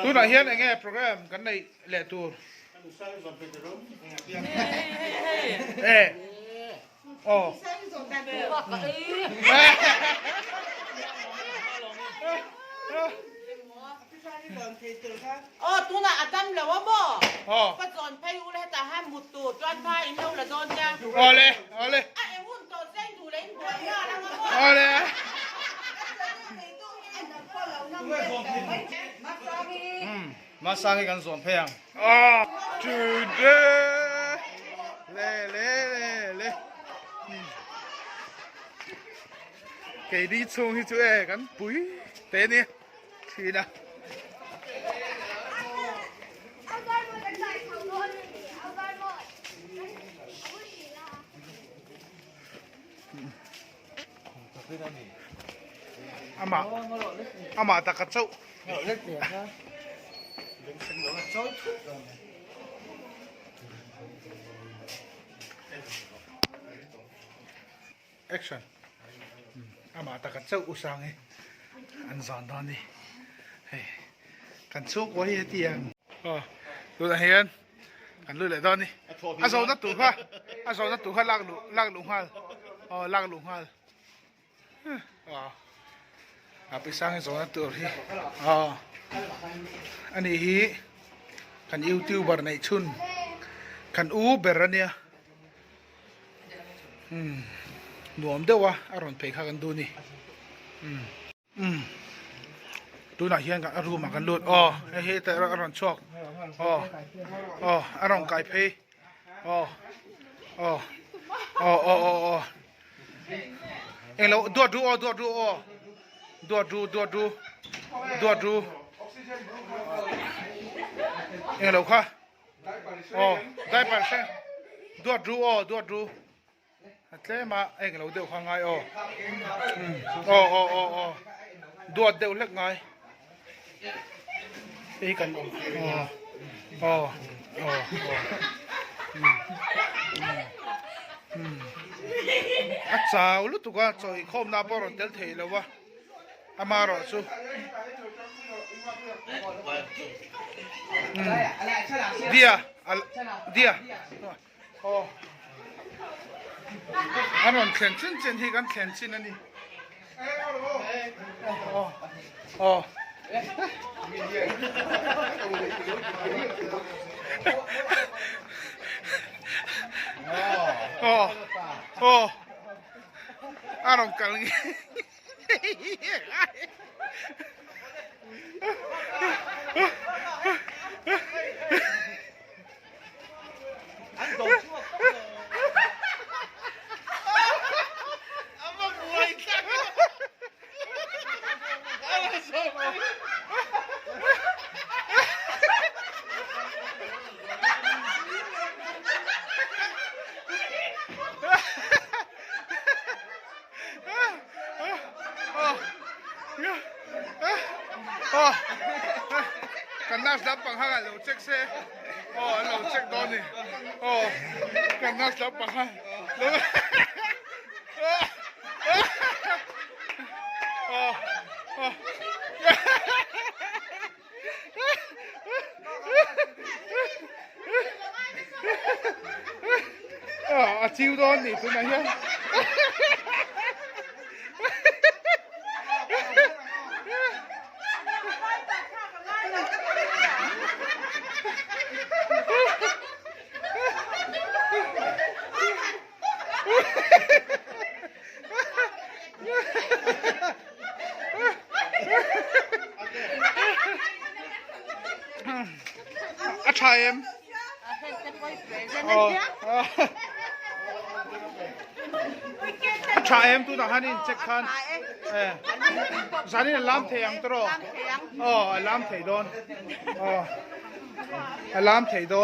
Tunah hian enge program kan neih leh tur? E. Aw. Aw tunah a dam lo a maw? Ka zawn phei ula hetah hian mut tur chuan hma in lo la dawn nia. Awle awle. A eng hun tawh seng duh leh in buai nghal ang a maw? Awle. Masang hi kan zawn phei ang. Aw today le le le le. Keini chhung hi chu e kan pui te ni thin a. Amah amah taka chauh. Action. Amah taka chauh u sang hi an zan dawn ni. Hei kan chhungkua hi heti ang. Aw tunah hian kan lut leh dawn ni. A zawhna tur kha a zawhna tur kha lak luh lak luh nghal. Aw lak luh nghal. Aw a pi sang hi zawhna tur hi aw ani hi kan youtuber neih chhun kan u ber ania. Umm nuam deuh a a rawn phei kha kan duh a ni umm umm tunah hian a room ah kan lut aw hei hi a rawn chhuak aw aw a rawn kai phei aw aw aw aw aw aw englo duat ru aw duat ru aw duat ru duat ru duat ru englo kha. Aw diaper hreng duat ru aw duat ru a tlem a eng lo deuh kha ngai aw aw aw aw aw duat deuh hlek ngai hei kan aw aw aw aw a chau lutuk a chaw inkhawmna pawh a rawn tel thei lo a. Amaherawh chu Dia Dia aw an rawn thlen chin chin hi kan thlen chin a ni aw aw aw aw a rawn kal nge. Kan nurse lampang kha lo check se aw an lo check dawn ni aw kan nurse lampang kha lo aw aw A chiu dawn nih tunah hian. A tha em? A tha em tunah khan in check khan. Zanin a lam thei ang tawh. Aw a lam thei dawn. Aw a lam thei dawn.